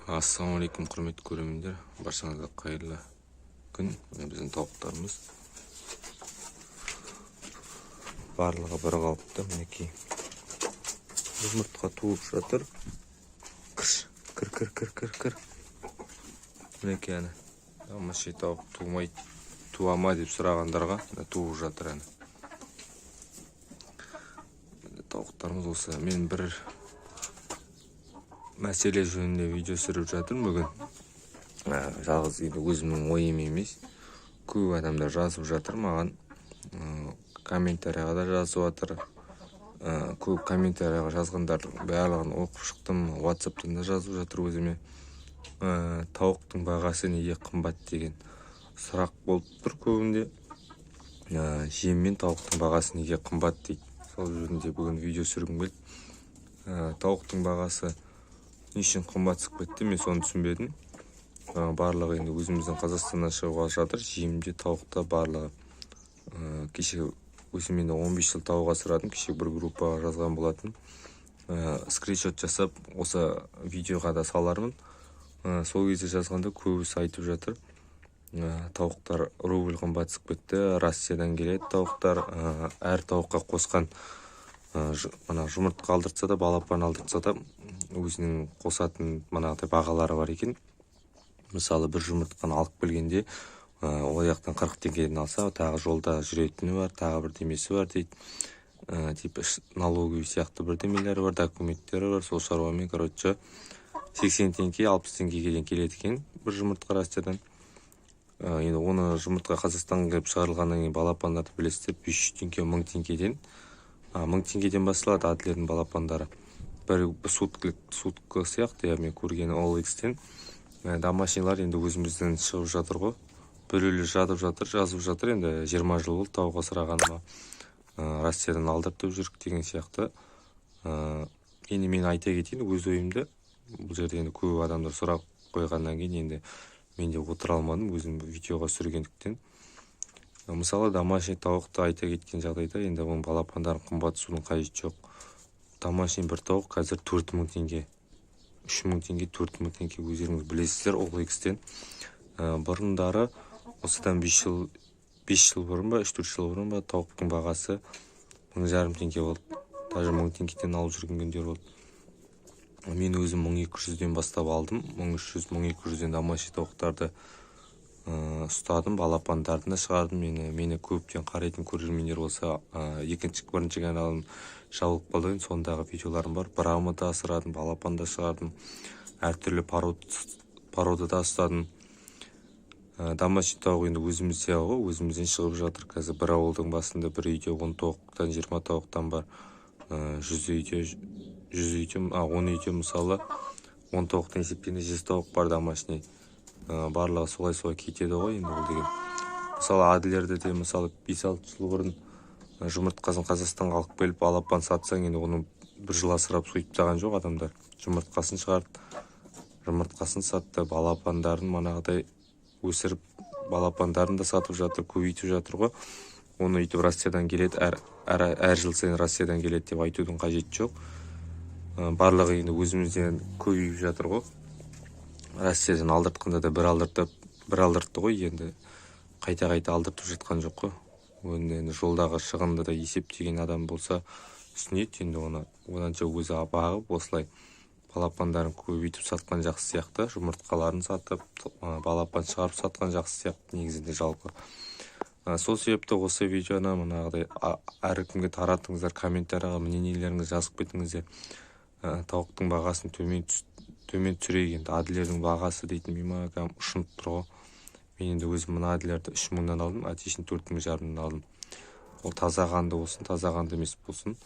Ассалаумағалейкум, құрметті көрермендер, баршаңызға қайырлы күн. Міне, біздің тауықтарымыз барлығы бір қалыпты. Мінекей, жұмыртқа туып жатыр. Кірш, кір, кір, кір, кір, кір. Мінекей, әне, домашний тауық тумайды, туа ма деп сұрағандарға, міне, туып жатыр, әне. Міне, тауықтарымыз осы. Мен бір мәселе жөнінде видео түсіріп жатырмын бүгін. Жалғыз енді өзімнің ойым емес, көп адамдар жазып жатыр маған, комментарийға да жазып жатыр. Көп комментарийға жазғандардың барлығын оқып шықтым, Ватсаптан да жазып жатыр өзіме. Тауықтың бағасы неге қымбат деген сұрақ болып тұр көбінде. Жем мен тауықтың бағасы неге қымбат дейді. Сол жөнінде бүгін видео түсіргім келді. Тауықтың бағасы не үшін қымбат түсіп кетті, мен соны түсінбедім. Барлығы енді өзіміздің Қазақстаннан шығып жатыр, жем де, тауық та, барлығы. Кеше өзім енді 15 жыл тауық асырадым. Кеше бір группаға жазған болатын, скриншот жасап, осы видеоға да салармын. Сол кезде жазғанда көбісі айтып жатыр: тауықтар рубль қымбат түсіп кетті, Россиядан келеді тауықтар, әр тауыққа қосқан мына жұмыртқа алдыртса да, балапан алдыртса да, өзінің қосатын манағыдай бағалары бар екен. Мысалы, бір жұмыртқаны алып келгенде, ол жақтан 40 теңгеден алса, тағы жолда жүретіні бар, тағы бірдемесі бар дейді, типа налоговый сияқты бірдемелері бар, документтері бар. Сол шаруамен, короче, 80 теңге, 60 теңгеге дейін келеді екен бір жұмыртқа Россиядан. Енді оны жұмыртқа Қазақстанға келіп шығарылғаннан кейін, балапандарды білесіздер, 500 теңге, 1000 теңгеден, 1000 теңгеден басталады Адлердің балапандары бір суткілік, сутка сияқты, иә. Мен көрген OLX-тен. Домашнийлар енді өзімізден шығып жатыр ғой. Біреулер жатып жатыр, жазып жатыр: енді 20 жыл болды тауық асырағаныма, Россиядан алдыртып жүрік деген сияқты. Енді мен айта кетейін өз ойымды. Бұл жерде енді көп адамдар сұрақ қойғаннан кейін, енді мен де отыра алмадым өзім видеоға түсіргендіктен. Мысалы, домашний тауықты айта кеткен жағдайда, енді оның балапандарын қымбат түсудің қажеті жоқ. Домашний бір тауық қазір 4000 теңге, 3000 теңге, 4000 теңге, өздеріңіз білесіздер OLX-тен. Бұрындары, осыдан 5 жыл, 5 жыл бұрын ба, 3-4 жыл бұрын ба, тауықтың бағасы 1500 теңге болды, даже 1000 теңгеден алып жүрген күндер болды. Мен өзім 1200-ден бастап алдым, 1300, 1200-ден домашний тауықтарды ұстадым, балапандарын да шығардым. Мені көптен қарайтын көрермендер болса, екінші, бірінші каналым жабылып қалды енді, сондағы видеоларым бар. Брама да асырадым, балапан да шығардым, әртүрлі породада ұстадым. Домашний тауық енді өзімізде ғой, өзімізден шығып жатыр. Қазір бір ауылдың басында бір үйде 10 тауықтан, 20 тауықтан бар. 100 үйде, 100 үйде, 10 үйде, мысалы, 10 тауықтан есептегенде, 100 тауық бар домашний. Барлығы солай солай кетеді ғой енді ол деген. Мысалы, Адлерді де, мысалы, 5-6 жыл бұрын жұмыртқасын Қазақстанға алып келіп, балапан сатсаң, енді оны бір жыл асырап сойып тастаған жоқ адамдар. Жұмыртқасын шығарды, жұмыртқасын сатты, балапандарын манағыдай өсіріп, балапандарын да сатып жатыр, көбейтіп жатыр ғой. Оны өйтіп Россиядан келеді, әр жыл сайын Россиядан келеді деп айтудың қажеті жоқ. Барлығы енді өзімізден көбейіп жатыр ғой. Россиядан алдыртқанда да бір алдыртып, бір алдыртты ғой, енді қайта қайта алдыртып жатқан жоқ қой. Оны енді жолдағы шығынды да есептеген адам болса, түсінеді енді оны. Оданша өзі бағып, осылай балапандарын көбейтіп сатқан жақсы сияқты, жұмыртқаларын сатып, балапан шығарып сатқан жақсы сияқты негізінде жалпы. Сол себепті осы видеоны манағыдай әркімге таратыңыздар, комментарийға мнениелеріңізді жазып кетіңіздер. Тауықтың бағасын төмен түсірейік. Енді Адлердің бағасы дейтін миыма кәдімгі ұшынып тұр ғой. Мен енді өзім мына Адлерді 3000-нан алдым, әтешін 4500-дан алдым. Ол таза қанды болсын, таза қанды емес болсын,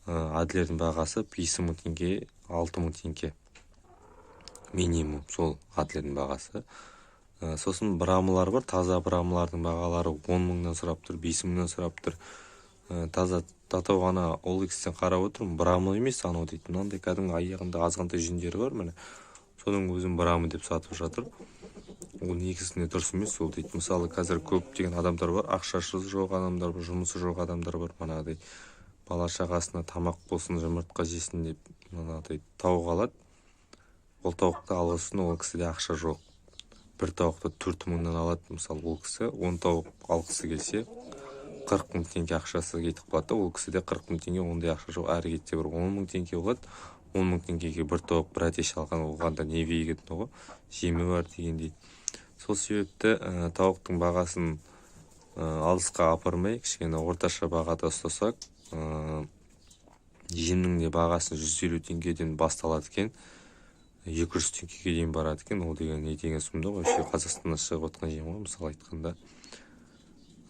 Адлердің бағасы 5000 теңге, 6000 теңге минимум сол Адлердің бағасы. Сосын брамалар бар. Таза брамалардың бағалары 10 мыңнан сұрап тұр, 5000-нан сұрап тұр. Таза татау ана OLX-тен қарап отырмын, брама емес анау дейді, мынандай кәдімгі аяғында азғантай жүндері бар, міне, соның өзін брама деп сатып жатыр. Ол негізінде дұрыс емес ол дейді. Мысалы, қазір көптеген адамдар бар, ақшасы жоқ адамдар бар, жұмысы жоқ адамдар бар, манағыдай бала шағасына тамақ болсын, жұмыртқа жесін деп манағыдай тауық алады. Ол тауықты алу үшін ол кісіде ақша жоқ. Бір тауықты 4000-нан алады. Мысалы, ол кісі 10 тауық алғысы келсе, 40 000 теңге ақшасы кетіп қалады да. Ол кісіде 40 000 теңге ондай ақша жоқ. Әрі кетсе, бір 10 000 теңге болады. 10 000 теңгеге бір тауық бір әтеш алған оған да не выгодно ғой, жемі бар дегендей. Сол себепті тауықтың бағасын алысқа апармай, кішкене орташа бағада ұстасақ, жемнің де бағасы 150 теңгеден басталады екен, 200 теңгеге дейін барады екен. Ол деген не деген сұмдық вообще? Қазақстаннан шығып жатқан жем ғой, мысалы айтқанда.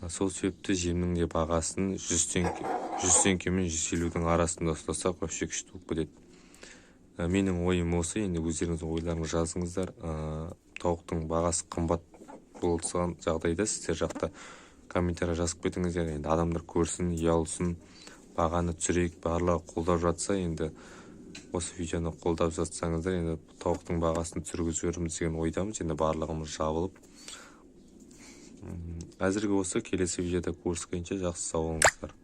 Сол себепті жемнің де бағасын 100 теңге, 100 теңге мен 150-дің арасында ұстасақ, вообще күшті болып кетеді. Менің ойым осы. Енді өздеріңіздің ойларыңызды жазыңыздар. Тауықтың бағасы қымбат болған жағдайда, сіздер жақта комментарий жазып кетіңіздер. Енді адамдар көрсін, ұялсын, бағаны түсірейік. Барлығы қолдап жатса, енді осы видеоны қолдап жатсаңыздар, енді тауықтың бағасын түсіргізерміз деген ойдамыз. Енді барлығымыз жабылып. Әзірге осы. Келесі видеода көріскенше, жақсы, сау болыңыздар.